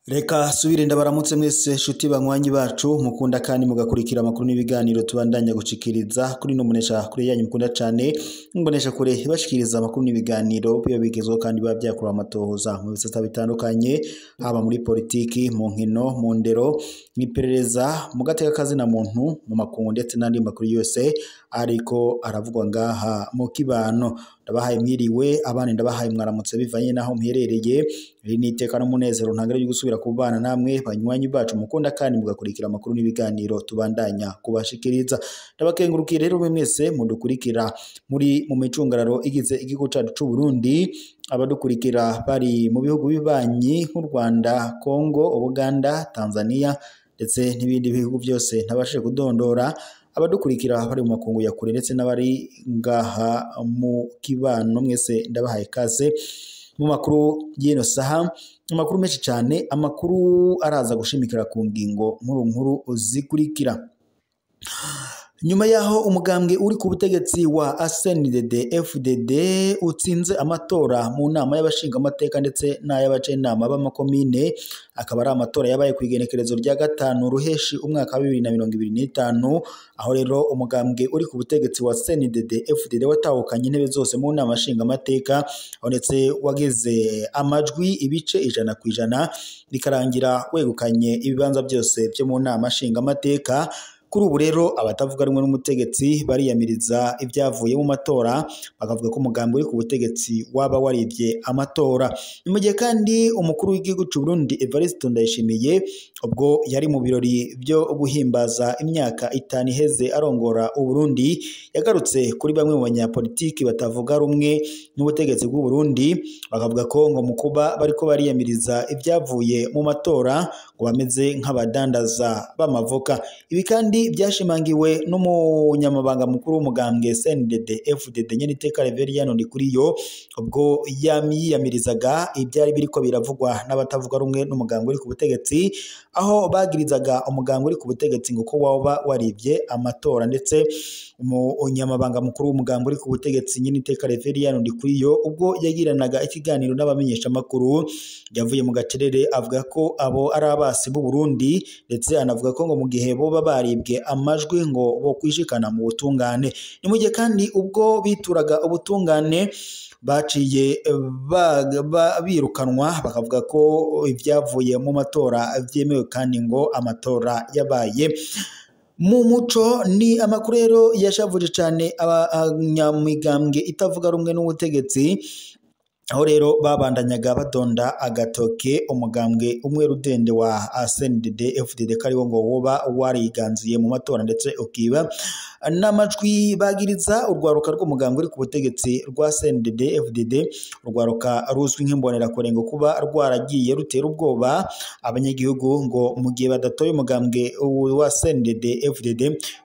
Reka subire ndabaramutse mwese shuti banywanyi bacu mukunda kandi mugakurikira amakuru n'ibiganiro tubandanya gushikiriza kuri no munesha kure yanyu mukunda cyane mbonesha kure bashikiriza amakuru n'ibiganiro biyo bigezweho kandi biba byakura amatohoza mu bisata bitandukanye, haba muri politiki, mu nkino, mu ndero, mw'iperereza, mu gateka kazi na muntu, mu makungu ndetse n'andi makuru yose ariko aravugwa ngaha mu kibano. Ndabahaye mwiriwe abana, ndabahaye mwaramutse bivanye naho mperereye. Iri ni iteka n'umunezero ntangere yo gusubira kubana namwe banywanyi bacu mukunda kandi mugakurikira amakuru n'ibiganiro tubandanya kubashikiriza. Ndabakengurukiye rero mwese mudukurikira muri mu micungararo igize igihugu cacu c'u Burundi, abadukurikira bari mu bihugu bibanyi nk'u Rwanda, Kongo, Uganda, Tanzania ndetse n'ibindi bihugu byose ntabashije kudondora, abadukurikira bari mu makungu ya kure ndetse n'abari ngaha mu kibano, mwese ndabahaye ikaze mu makuru y'ino saha. Amakuru menshi cyane, amakuru araza gushimikira ku ngingo nkuru nkuru zikurikira. Nyuma yaho umugambwe uri ku butegetsi wa CNDD FDD utsinze amatora mu nama y'abashingamateka ndetse n'ay'abajenama b'amakomine, akaba ari amatora yabaye ku igenekerezo rya 5 Ruheshi umwaka wa 2025, aho rero umugambwe uri ku butegetsi wa CNDD FDD watahukanye intebe zose mu nama nshingamateka, aho ndetse wageze amajwi ibice 100%, bikarangira wegukanye ibibanza byose byo mu nama nshingamateka. Kuri ubu rero abatavuga rumwe n'umutegetsi bariyamiriza ibyavuye mu matora, bakavuga ko umugambi uri ku butegetsi waba waribye amatora. Ni mu gihe kandi umukuru w'igihugu c'u Burundi Evariste Ndayishimiye ubwo yari mu birori byo guhimbaza imyaka 5 iheze arongora Uburundi, yagarutse kuri bamwe mu banyapolitiki batavuga rumwe n'ubutegetsi bw'u Burundi, bakavuga ko ngo mu kuba bariko bariyamiriza ibyavuye mu matora ngo bameze nk'abadandaza b'amavoka. Ibi kandi byashimangiwe n'umunyamabanga mukuru w'umugambwe CNDD FDD Nyeniteka Reverien Ndikuriyo ubwo yamiyamirizaga ibyari biriko biravugwa n'abatavuga rumwe n'umugambwe uri ku butegetsi, aho bagirizaga umugambwe uri ku butegetsi ngo ko waba waribye amatora. Ndetse umunyamabanga mukuru w'umugambwe uri ku butegetsi Nyeniteka Reverien Ndikuriyo ubwo yagiranaga ikiganiro n'abamenyesha makuru yavuye mu gacerere avuga ko abo ari abasi b'u Burundi, ndetse anavuga ko ngo mu gihe boba baribwe amajwi ngo bo kwishikana mu butungane. Ni mu gihe kandi ubwo bituraga ubutungane baciye birukanwa, bakavuga ko ibyavuye mu matora byemewe kandi ngo amatora yabaye mu muco. Ni amakuru rero yashavuje cyane abanyamigambwe itavuga rumwe n'ubutegetsi, aho rero babandanyaga badonda agatoke umugambwe umwe rudende wa CNDD FDD kariwo ngo woba wariganziye mu matora ndetse ukiba n'amajwi. Bagiriza urwaruka rw'umugambwe uri ku butegetsi rwa CNDD FDD, urwaruka ruzwi nk'imbonerakure, ngo kuba rwaragiye rutera ubwoba abanyagihugu ngo mu gihe badatoye umugambwe wa CNDD FDD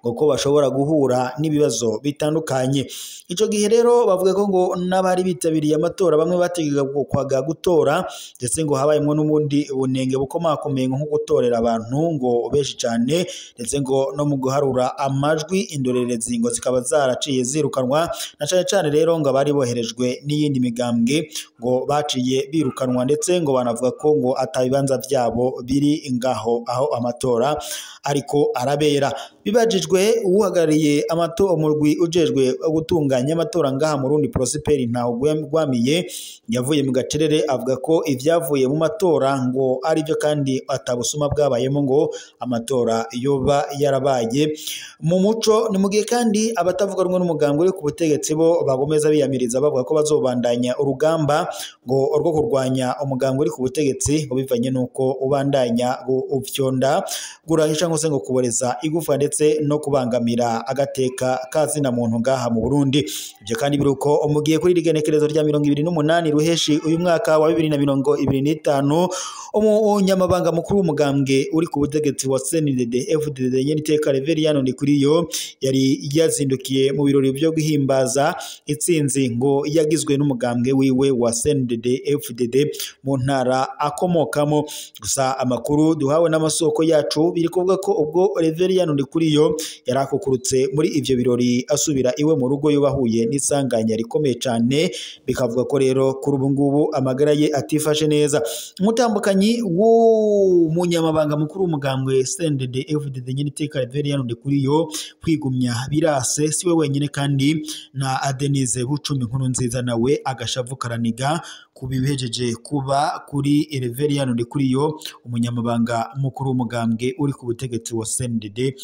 ngo ko bashobora guhura n'ibibazo bitandukanye. Ico gihe rero bavuga ko ngo n'abari bitabiriye amatora bamwe bategekwaga gutora, ndetse ngo habayemwo n'ubundi bunenge bukomakomeye nko gutorera abantu ngo benshi cyane, ndetse ngo no mu guharura amajwi indorerezi ngo zikaba zaraciye zirukanwa, na cane cane rero ngo abari boherejwe n'iyindi migambwe ngo baciye birukanwa, ndetse ngo banavuga ko ngo atabibanza vyabo biri ngaho aho amatora ariko arabera. Bibajijwe uhagarariye amatora umurwi ujejwe gutunganya amatora ngaha mu Burundi Prosper Ntawugwamiye yavuye mu gacerere avuga ko ibyavuye mu matora ngo ari byo kandi atabusuma bwabayemo, ngo amatora yoba yarabaye mu muco. Ni mu gihe kandi abatavuga rumwe n'umugambwe uri ku butegetsi bo bagomeza biyamiriza bavuga ko bazobandanya urugamba ngo rwo kurwanya umugambwe uri ku butegetsi, ngo bivanye nuko ubandanya ufyonda gurahisha cyangwa se ngo kuboreza igufa ndetse no kubangamira agateka kazina muntu ngaha mu Burundi. Ibyo kandi biruko umugiye kuri rigenekerezo rya 28 8 Ruheshi uyu mwaka wa 2025, umunyamabanga mukuru w'umugambwe uri ku butegetsi wa CNDD FDD nyeniteka Reveriyano Ndikuriyo yari yazindukiye mu birori byo guhimbaza itsinzi ngo yagizwe n'umugambwe wiwe wa CNDD FDD mu ntara akomokamo. Gusa amakuru duhawe n'amasoko yacu biri kuvuga ko ubwo Reveriyano Ndikuriyo yarakukurutse muri ivyo birori asubira iwe mu rugo yubahuye n'isanganya rikomeye cyane, bikavuga ko rero kuri ubu ngubu amagara ye atifashe neza. Umutambukanyi w'umunyamabanga mukuru w'umugambwe CNDD FDD nyeniteka Reveriyano Ndikuriyo kwigumya birase siwe wenyine, kandi na Adenise Bucumi nkuru nziza nawe agashavu karaniga kubihejeje kuba kuri Reveriyano Ndikuriyo umunyamabanga mukuru w'umugambwe uri ku butegetsi wa CNDD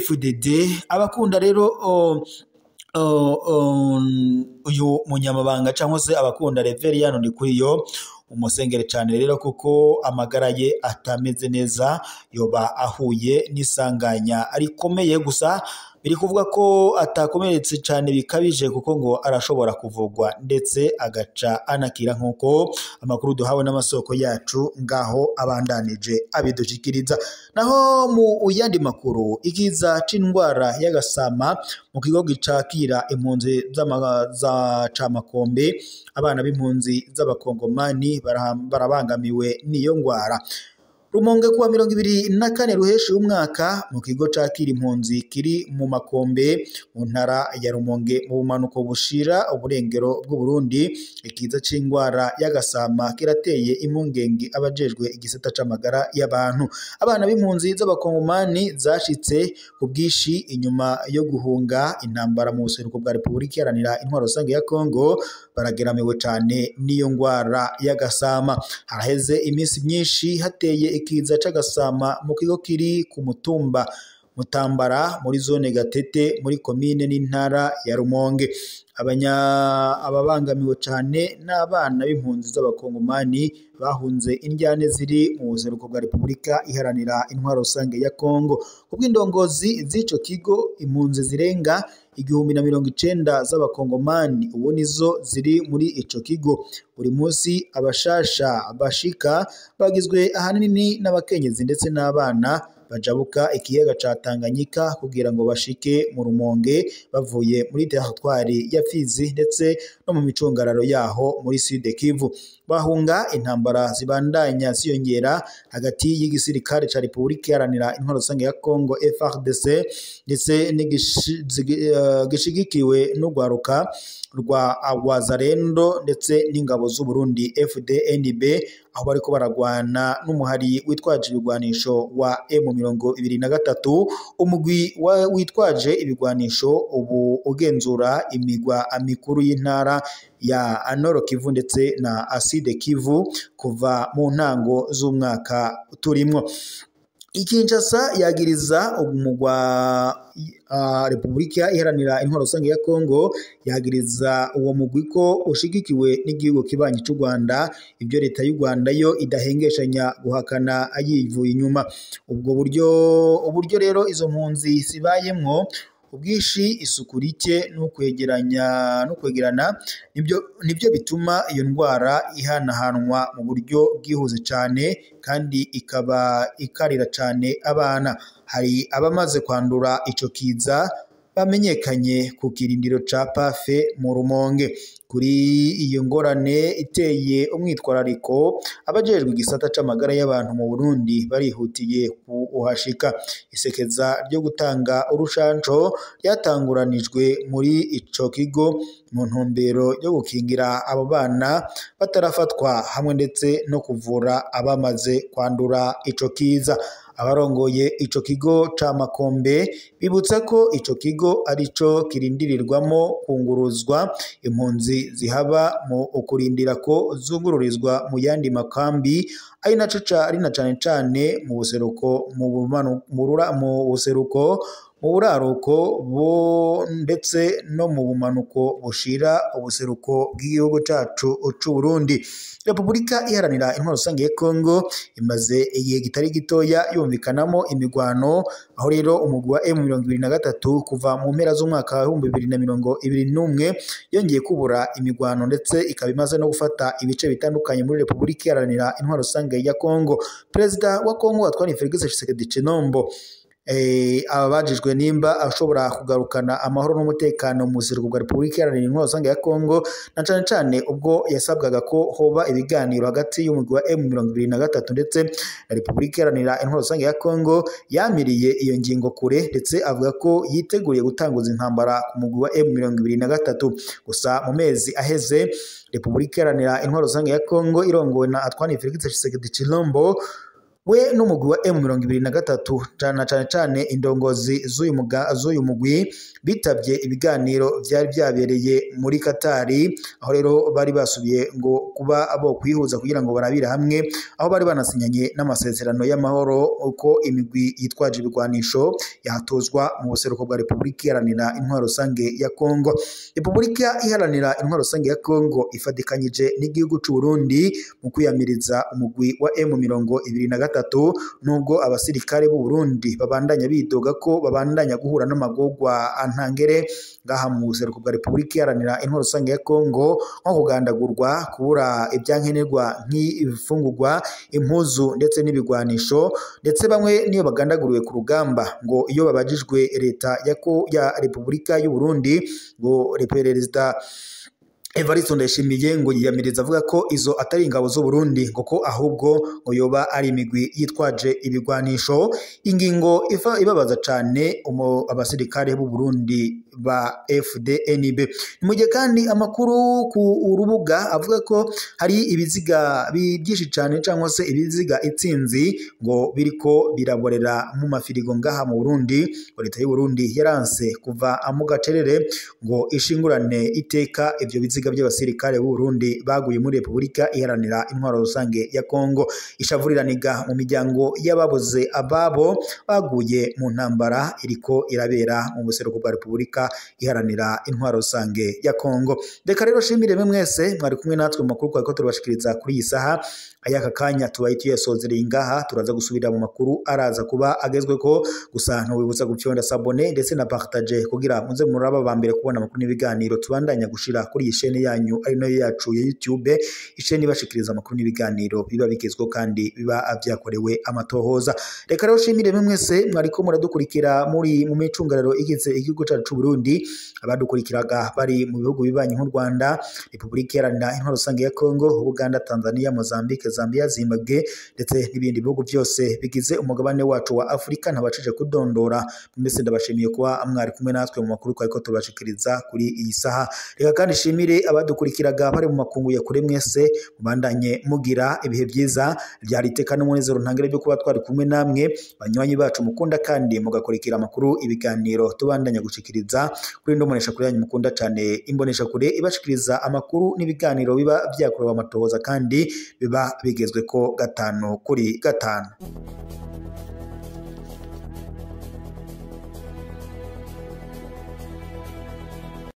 FDD. Abakunda rero uyu munyamabanga cyangwa se abakunda Reveriyano Ndikuriyo umusengere cyane rero, kuko amagara ye atameze neza, yoba ahuye n'isanganya rikomeye. Gusa biri kuvuga ko atakomeretse cyane bikabije, kuko ngo arashobora kuvugwa ndetse agaca anakira, nk'uko amakuru duhawe n'amasoko yacu ngaho abandanije abidushikiriza. Naho mu yandi makuru, ikiza c'indwara y'agasama mu kigo gicakira impunzi za Camakombe, abana b'impunzi z'abakongomani barabangamiwe n'iyo ngwara. Rumonge kuwa 24 Ruheshi umwaka, mu kigo cakira impunzi kiri mu Makombe mu ntara ya Rumonge mu bumanuko bushira uburengero bw'u Burundi, ikiza c'ingwara y'agasama kirateye impungenge abajejwe igisata c'amagara y'abantu. Abana b'impunzi z'abakongomani zashitse ku bwishi inyuma yo guhunga intambara mu buseruko bwa Repubulika Iharanira Intwaro Rusange ya Kongo barageramiwe cane n'iyo ngwara y'agasama. Haraheze iminsi myinshi hateye ikiza c'agasama mu kigo kiri ku mutumba Mutambara muri zone Gatete muri komine n'intara ya Rumonge. Ababangamiwe cane n'abana b'impunzi z'abakongomani bahunze indyane ziri mu buseruko bwa Repubulika Iharanira Intwaro Rusange ya Kongo. Kubw'indongozi z'ico kigo, impunzi zirenga 1090 z'abakongomani ubu nizo ziri muri ico kigo. Buri munsi abashasha bashika bagizwe ahanini n'abakenyezi ndetse n'abana bajabuka ikiyaga ca Tanganyika kugira ngo bashike mu Rumonge bavuye muri teritwari ya Fizi ndetse no mu micungararo yaho muri Sud Kivu. Bahunga intambara zibandanya ziyongera hagati y'igisirikare ca Repubulika Iharanira Intwaro Rusange ya Kongo FARDC ndetse gishigikiwe n'urwaruka rwa Wazalendo ndetse n'ingabo z'u Burundi FDNB, aho bariko baragwana n'umuhari witwaje ibigwanisho wa M23, umugwi witwaje ibigwanisho ubu ugenzura imigwa mikuru y'intara ya Nord Kivu ndetse na Sud Kivu kuva mu ntango z'umwaka turimwo. Kinshasa yagiriza umugwa Repubulika Iharanira Intwaro Rusange ya Kongo yagiriza uwo mugwi ko ushigikiwe n'igihugu kibanyi c'u Rwanda, ibyo leta y'u Rwanda yo idahengeshanya guhakana ayivuye inyuma. Ubwo buryo rero izo mpunzi zibayemwo ubwishi, isuku rike no kwegerana nibyo bituma iyo ndwara ihanahanwa mu buryo bwihuse cyane kandi ikaba ikarira cyane abana. Hari abamaze kwandura ico kiza bamenyekanye ku kirindiro ca Pafe mu Rumonge. Kuri iyo ngorane iteye umwitwarariko, abajejwe igisata c'amagara y'abantu mu Burundi barihutiye kuhashika. Isekeza ryo gutanga urushanco ryatanguranijwe muri ico kigo mu ntumbero yo gukingira abo bana batarafatwa hamwe ndetse no kuvura abamaze kwandura ico kiza. Abarongoye ico kigo ca Makombe bibutsa ko ico kigo arico kirindirirwamo kunguruzwa impunzi zihaba mu ukurindira ko zungururizwa mu yandi makambi, ari naco ari na cane cane mu buseruko mu buseruko mu buraruko bo ndetse no mu bumanuko bushira ubuseruko bw'igihugu cacu c'u Burundi. Repubulika Iharanira Intwaro Rusange ya Kongo imaze igihe kitari gitoya yumvikanamo imigwano, aho rero umugwi wa M23 kuva mu mpera z'umwaka wa 2021 yongeye kubura imigwano, ndetse ikaba imaze no gufata ibice bitandukanye muri Repubulika Iharanira Intwaro Rusange ya Kongo. Perezida wa Kongo Antoine Felix Tshisekedi Tshilombo ababajijwe nimba ashobora kugarukana amahoro n'umutekano mu buseruko bwa Repubulika Iharanira Intwaro Rusange ya Kongo, na cane cane ubwo yasabwaga ko hoba ibiganiro hagati y'umugwi wa M23 ndetse na Repubulika Iharanira Intwaro Rusange ya Kongo, yamiriye iyo ngingo kure ndetse avuga ko yiteguriye gutanguza intambara ku mugwi wa M23. Gusa mu mezi aheze Repubulika Iharanira Intwaro Rusange ya Kongo irongowe na Antoine Felix Tshisekedi Tshilombo we n'umugwi wa M23 na cane cane indongozi z'uyu mugwi bitavye ibiganiro vyari vyabereye muri Katari, aho rero bari basubiye ngo kuba abo kwihuza kugira ngo barabire hamwe, aho bari banasinyanye n'amasezerano y'amahoro uko imigwi yitwaje ibigwanisho yatozwa mu buseruko bwa Repubulika Iharanira Intwaro Rusange ya Kongo. Repubulika Iharanira Intwaro Rusange ya Kongo ifatikanyije n'igihugu c'u Burundi mu kwiyamiriza umugwi wa M23, nubwo abasirikare b'u Burundi babandanya bidoga ko babandanya guhura n'amagorwa antangere ngaha mu buseruko bwa Repubulika Iharanira Intwaro Rusange ya Kongo, nko kugandagurwa, kubura ibyankenerwa nk'ibifungurwa, impuzu ndetse n'ibigwanisho, ndetse bamwe niyo bagandaguriwe ku rugamba ngo iyo babajijwe leta ya Repubulika y'u Burundi ngo Perezida Evariste Ndayishimiye ngo yiyamiriza avuga ko izo atari ingabo z'u Burundi, ngo ko ahubwo ngo yoba ari imigwi yitwaje ibigwanisho, ingingo ibabaza cane abasirikare b'u Burundi ba FDNB. Ni mu gihe kandi amakuru ku rubuga avuga ko hari ibiziga byinshi cane cyangwa se ibiziga itsinzi ngo biriko biraborera mu mafirigo ngaha mu Burundi. Leta y'u Burundi yaranse kuva mu gacerere ngo ishingurane iteka ivyo biziga by'abasirikare b'u Burundi baguye muri Repubulika Iharanira Intwaro Rusange ya Kongo. Ishavuriraniga mu miryango y'ababuze ababo baguye mu ntambara iriko irabera mu buseruko bwa Repubulika Iharanira Intwaro Rusange ya Kongo. Reka rero shimire mwese mwari kumwe natwe mu makuru twariko turabashikiriza kuri iyi saha. Ayaka kanya tubaye tuyasozereye ngaha, turaza gusubira mu makuru araza kuba agezweko. Gusa ntubibutsa gupyonda sabone ndetse na partage kugira muze muraba ba mbere kubona amakuru n'ibiganiro tubandanya gushira kuri iyi shene yanyu ari nayo yacu ya YouTube, ishene ibashikiriza amakuru n'ibiganiro biba bigezweho kandi biba vyakorewe amatohoza. Reka rero shimire mwese mwariko muradukurikira muri mu micungararo igize igihugu cacu c'u Burundi, abadukurikiraga bari mu bihugu bibanyi nk'u Rwanda, Repubulika Iharanira Intwaro Rusange ya Kongo, Uganda, Tanzania, Mozambique, Zambia, Zimbabwe ndetse n'ibindi bihugu byose bigize umugabane wacu wa Afrika ntabashije kudondora. Mwese ndabashimiye kuba mwari kumwe natwe mu makuru twariko turabashikiriza kuri iyi saha. Reka kandi shimire abadukurikiraga bari mu makungu ya kure, mwese mubandanye mugira ibihe byiza. Ryari iteka n'umunezero ntangere byo kuba twari kumwe namwe banywanyi bacu mukunda kandi mugakurikira amakuru, ibiganiro tubandanya gushikiriza kuri ndomonesha kure yanyu mukunda cyane, imbonesha kure ibashikiriza amakuru n'ibiganiro biba vyakorewe amatohoza kandi biba bigezwe ko 5 kuri 5.